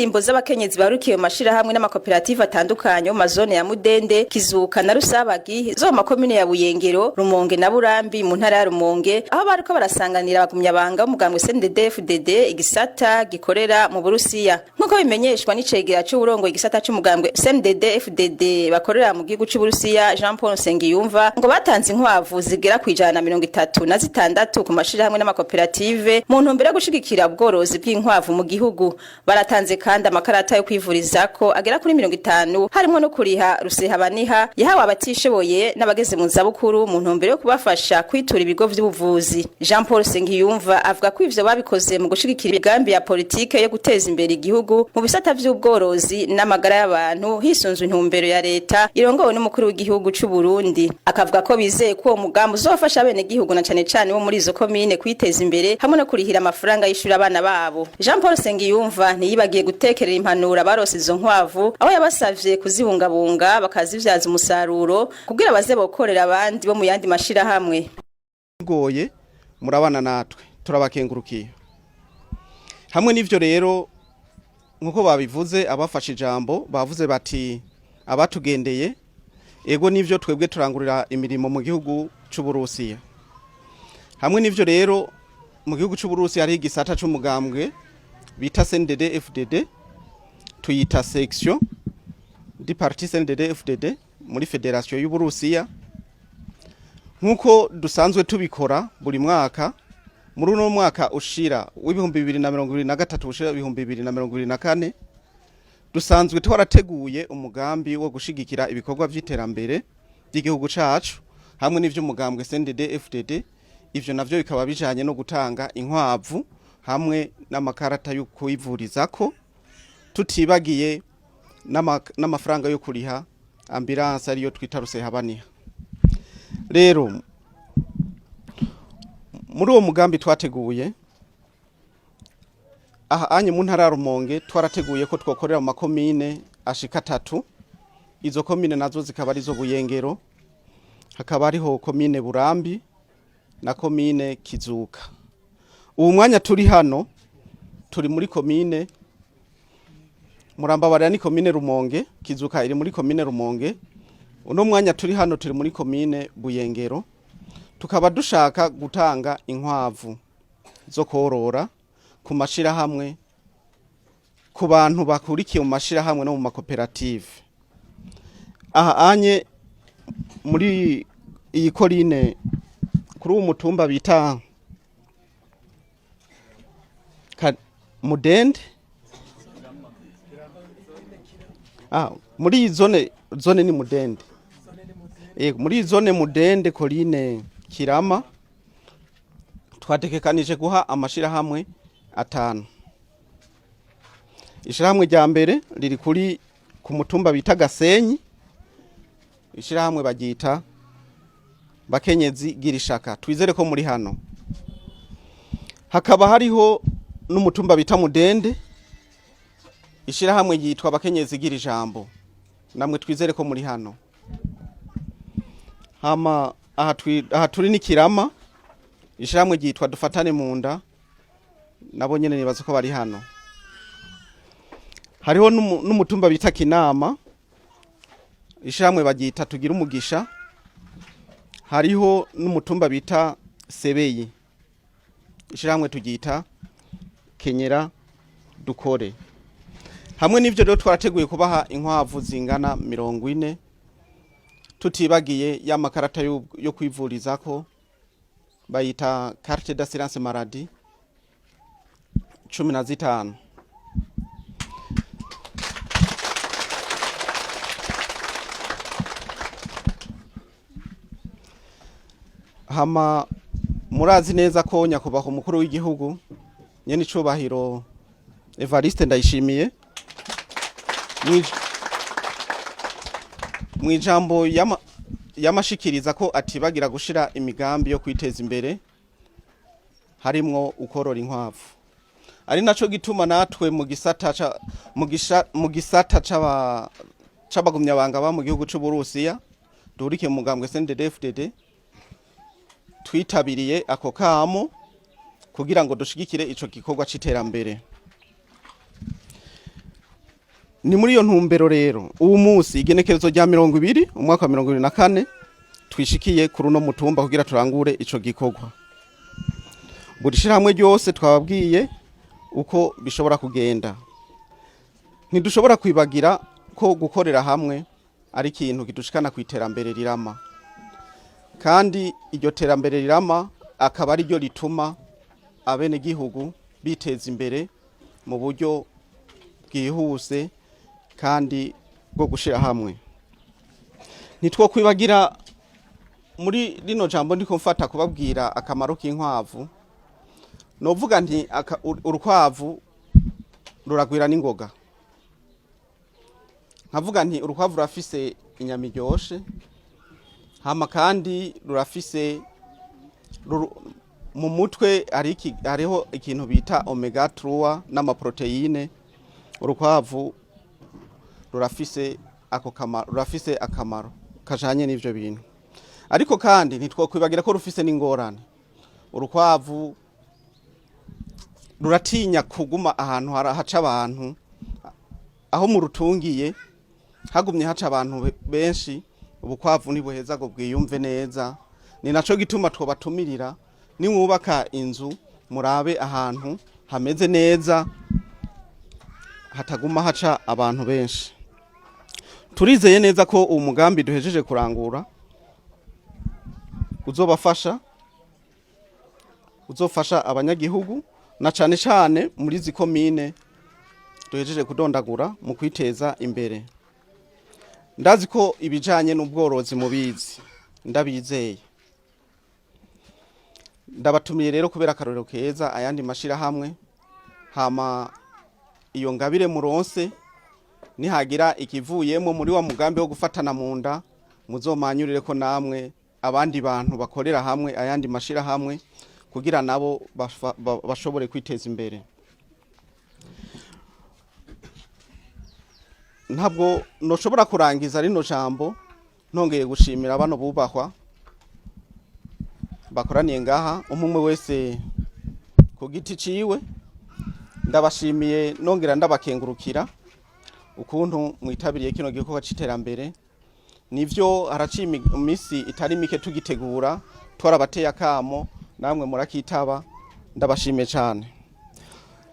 Indirimbo z'abakenyezi barukiye mu mashirahamwe n'amakoperative atandukanye yo mu mazone ya Mudende, Kizuka na Rusabagi zo mu makomine ya Buyengero, Rumonge na Burambi mu ntara ya Rumonge, aho bariko barasanganira abagumyabanga b'umugambwe CNDD-FDD igisata gikorera mu Burusiya. Nk'uko bimenyeshwa n'icegera c'uwurongoye igisata c'umugambwe CNDD-FDD bakorera mu gihugu c'Uburusiya, Jean Paul Nsengiyumva, ngo batanze inkwavu zigera ku 136 ku mashirahamwe n'amakoperative mu ntumbero yo gushigikira ubworozi bw'inkwavu mu gihugu. Baratanze kandi amakarata yo kwivurizako agera kuri 50, harimwo no kuriha rusehabaniha yahawe abatishoboye n'abageze mu zabukuru mu ntumbero yo kubafasha kwitura ibigo vy'ubuvuzi. Jean Paul Sengiyumva avuga ko ivyo babikoze mu gushigikira imigambi ya politike yo guteza imbere igihugu mu bisata vy'ubworozi n'amagara y'abantu, hisunzwe intumbero ya leta irongowe n'umukuru w'igihugu c'u Burundi. Akavuga ko bizeye ko uwo mugambi uzofasha abenegihugu na cane cane bo muri izo komine kwiteza imbere hamwe no kurihira amafaranga y'ishuri abana babo. Jean Paul Sengiyumva ntiyibagiye gutekerera impanuro abarose izo nkwavu, aho yabasavye kuzibungabunga bakazivyaza umusaruro kugira baze bokorera abandi bo mu yandi mashirahamwe. Goye murabana natwe, turabakengurukiye. Hamwe n'ivyo rero, nkuko babivuze abafashe ijambo, bavuze bati abatugendeye. Ego nivyo, twebwe turangurira imirimo mu gihugu c'Uburusiya. Hamwe n'ivyo rero, mu gihugu c'Uburusiya hariho igisata c'umugambwe bita CNDD FDD, tuyita section du parti CNDD FDD muri fédération y'Uburusiya. Nkuko dusanzwe tubikora buri mwaka, muri uno mwaka ushira w'2023 ushira 2024, dusanzwe twarateguye umugambi wo gushigikira ibikorwa vy'iterambere by'igihugu cacu hamwe n'ivy'umugambwe CNDD FDD. Ivyo navyo bikaba bijanye no gutanga inkwavu hamwe n'amakarata yo kwivurizako, tutibagiye n'amafaranga yo kuriha ambulance, ariyo twita rusehabaniha. Rero muri uwo mugambi twateguye aha anye mu ntara ya Rumonge, twarateguye ko twokorera mu makomine ashika atatu. Izo komine nazo zikaba arizo Buyengero, hakaba hariho komine Burambi na komine Kizuka. Ubu mwanya turi hano turi muri komine Murambabarira, ni komine Rumonge. Kizuka iri muri komine Rumonge. Uno mwanya turi hano turi muri komine Buyengero, tukaba dushaka gutanga inkwavu zo korora ku mashirahamwe, ku bantu bakurikiye mu mashirahamwe no mu makoperative. Aha anye muri iyi korine, kuri uwo mutumba bita Mudende, muri iyi zone, zone ni Mudende. Yego, muri iyi zone Mudende, korine Kirama, twatekekanije guha amashirahamwe atanu. Ishirahamwe rya mbere riri kuri ku mutumba bita Gasenyi, ishirahamwe baryita Bakenyezi Girishaka, twizere ko muri hano. Hakaba hariho n'umutumba bita Mudende, ishirahamwe ryitwa Bakenyezi Gira Ijambo, namwe twizere ko muri hano. Hama aha turi ni Kirama, ishirahamwe ryitwa Dufatane mu nda, nabo nyene nibaza ko bari hano. Hariho n'umutumba bita Kinama, ishirahamwe baryita Tugira Umugisha. Hariho n'umutumba bita Sebeyi, ishirahamwe turyita Kenyera Dukore. Hamwe n'ivyo rero, twarateguye kubaha inkwavu zingana 40, tutibagiye ya makarata yo kwivurizako bayita carte d'assurance maladie 15. Hama murazi neza ko nyakubahwa umukuru w'igihugu nyene icubahiro Evariste Ndayishimiye mwijambo yamashikiriza ko atibagira gushira imigambi yo kwiteza imbere, harimwo ukorora inkwavu, ari naco gituma natwe mu gisata c'abagumyabanga ba mu gihugu c'Uburusiya duhurikiye mu mugambwe CNDD-FDD twitabiriye ako kamo kugira ngo dushigikire ico gikorwa c'iterambere. Ni muri iyo ntumbero rero uwu munsi, igenekerezo rya 20, umwaka wa 2024, twishikiye kuri uno mutumba kugira turangure ico gikorwa. Buri shirahamwe ryose twababwiye uko bishobora kugenda. Ntidushobora kwibagira ko gukorera hamwe ari ikintu kidushikana ku iterambere rirama, kandi iryo terambere rirama akaba ari ryo rituma abenegihugu biteza imbere mu buryo bwihuse kandi bwo gushira hamwe. Nitwo kwibagira muri rino jambo ndiko mfata kubabwira akamaro k'inkwavu. Novuga nti urukwavu ruragwira n'ingoga. Nkavuga nti urukwavu rurafise inyama iryoshe, hama kandi rurafise mu mutwe hariho ikintu bita oméga 3 n'amaprotéines. Urukwavu rurafise ako kamaro, rurafise akamaro kajanye n'ivyo bintu. Ariko kandi ntitwokwibagira ko rufise n'ingorane. Urukwavu ruratinya kuguma ahantu haca abantu. Aho murutungiye hagumye haca abantu benshi, ubukwavu ntibuheza ngo bwiyumve neza. Ni naco gituma twobatumirira, nimwubaka inzu murabe ahantu hameze neza, hataguma haca abantu benshi. Turizeye neza ko uwo mugambi duhejeje kurangura uzobafasha, uzofasha abanyagihugu na cane cane muri izi komine duhejeje kudondagura mu kwiteza imbere. Ndazi ko ibijanye n'ubworozi mubizi, ndabizeye. Ndabatumiye rero kubera akarorero keza ayandi mashirahamwe. Hama iyo ngabire muronse, nihagira ikivuyemo muri wa mugambi wo gufatana mu nda, muzomanyurire ko namwe abandi bantu bakorera hamwe, ayandi mashirahamwe, kugira nabo bashobore kwiteza imbere. Ntabwo noshobora kurangiza rino jambo ntongeye gushimira bano bubahwa bakoraniye ngaha, umwe wese ku giti ciwe. Ndabashimiye, nongera ndabakengurukira ukuntu mwitabiriye kino gikorwa c'iterambere. Nivyo, haraciye imisi itari mike tugitegura, twarabateye akamo namwe murakitaba. Ndabashimiye cyane.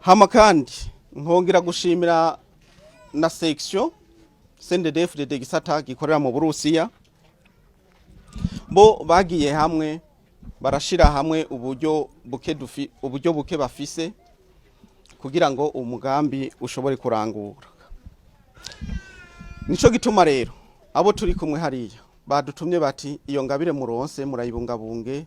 Hama kandi nkongera gushimira na section CNDD-FDD gisata gikorera mu Burusiya. Bo bagiye hamwe, barashira hamwe uburyo buke uburyo buke bafise kugira ngo umugambi ushobore kurangura. Nico gituma rero abo turi kumwe hariya badutumye bati: "Iyo ngabire muronse murayibungabunge,"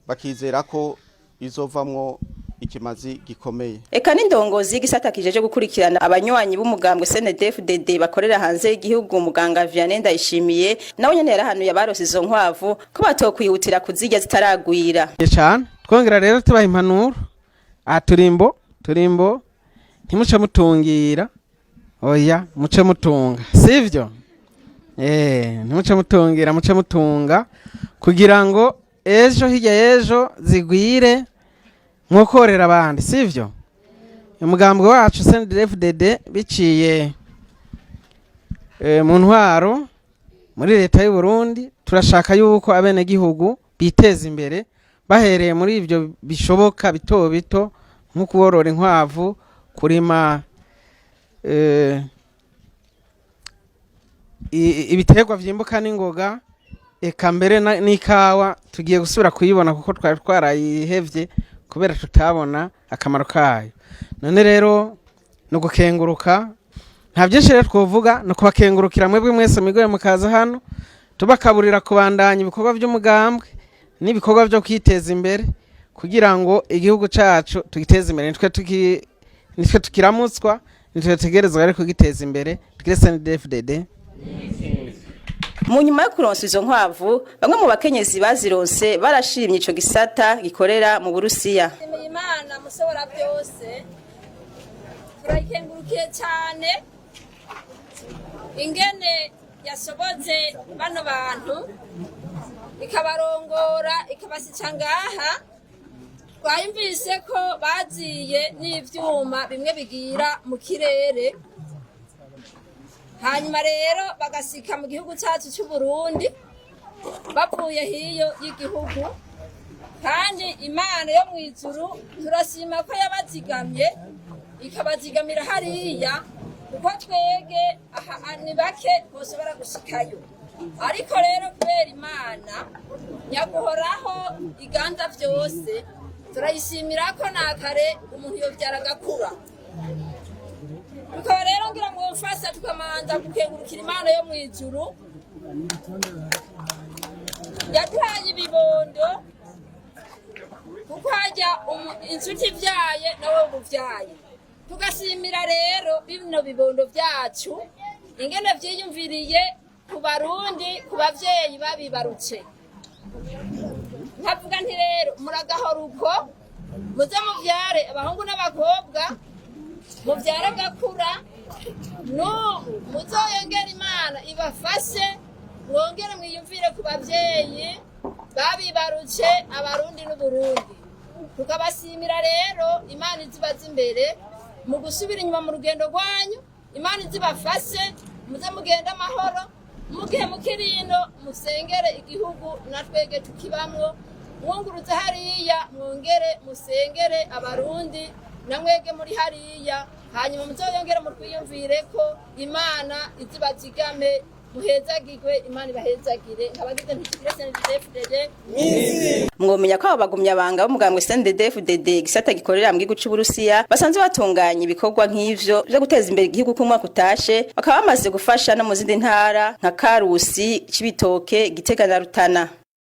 bakizera ko izovamwo ikimazi gikomeye. Eka n'indongozi y'igisata kijeje gukurikirana abanywanyi b'umugambwe CNDD-FDD bakorera hanze y'igihugu, muganga Vianney Ndayishimiye, nawe nyene yarahanuye abarose izo nkwavu ko batokwihutira kuzirya zitaragwira. Cyane. Twongera rero tubaha impanuro aha: turimbo turimbo, ntimuce mutungira, oya, muce mutunga, sivyo? Ntimuce mutungira, muce mutunga kugira ngo ejo hirya y'ejo zigwire nkokorera abandi, sivyo? Umugambwe wacu CNDD-FDD, biciye mu ntwaro muri leta y'u Burundi, turashaka yuko abenegihugu biteza imbere bahereye muri ibyo bishoboka bito bito, nko kuborora inkwavu, kurima ibiterwa vyimbuka n'ingoga, eka mbere n'ikawa tugiye gusubira kuyibona, kuko twari twarayihevye kubera tutabona akamaro kayo. None rero ni ugukenguruka, nta byinshi rero twovuga, ni ukubakengurukira mwebwe mwese mwigoye mukaza hano, tubakaburira kubandanya ibikorwa by'umugambwe n'ibikorwa byo kwiteza imbere kugira ngo igihugu cacu tugiteze imbere. Nitwe tukiramutswa, nitwe tutegerezwa rero kugiteza imbere. Tugire CNDD-FDD. Mu nyuma yo kuronsa izo nkwavu, bamwe mu bakenyezi bazironse barashimye ico gisata gikorera mu Burusiya. Shimiye Imana mushobora byose, turayikengurukiye cyane ingene yasoboze bano bantu, ikabarongora, ikabasica ngaha. Twayumvise ko baziye n'ivyuma bimwe bigira mu kirere. Hanyuma rero bagasika mu gihugu cyacu cy'u Burundi bavuye hiyo y'igihugu. Kandi Imana yo mu ijuru turashima ko yabazigamye, ikabazigamira hariya, kuko twege aha ni bake boshobora gushikayo. Ariko rero kubera Imana nyaguhoraho iganza byose, turayishimira ko nakare umuntu yobyara agakura. Tukaba rero ngira ngo mfasha tukamanza gukengurukira Imana yo mu ijuru yaduhaye ibibondo, kuko hajya inshuti ibyaye nawe ubuvyaye. Tugashimira rero bino bibondo byacu ingene vyiyumviriye ku Barundi, ku bavyeyi babibarutse. Nkavuga nti rero muragahora uko, muze muvyare abahungu n'abakobwa, muvyare gakura. N'ubu muzoyongera, Imana ibafashe, mwongere mwiyumvire ku bavyeyi babibarutse, Abarundi n'Uburundi. Tukabashimira rero, Imana izibaza imbere mu gusubira inyuma mu rugendo rwanyu. Imana izibafashe, muze mugende amahoro. Mugihe mukirino musengere igihugu natwege tukibamwo, mwunguruze hariya mwongere musengere Abarundi namwege muri hariya. Hanyuma muzoyongere mutwiyumvire ko Imana izibazigame, muhezagirwe, Imana ibahezagire. Nkabagize ntikigire CNDD-FDD. Mwomenya ko abo bagumyabanga b'umugambwe CNDD-FDD gisata gikorera mu gihugu c'Uburusiya basanzwe batunganya ibikorwa nk'ivyo vyo guteza imbere igihugu k'umwaka utashe, bakaba bamaze gufasha no mu zindi ntara nka Karusi, Cibitoke, Gitega na Rutana.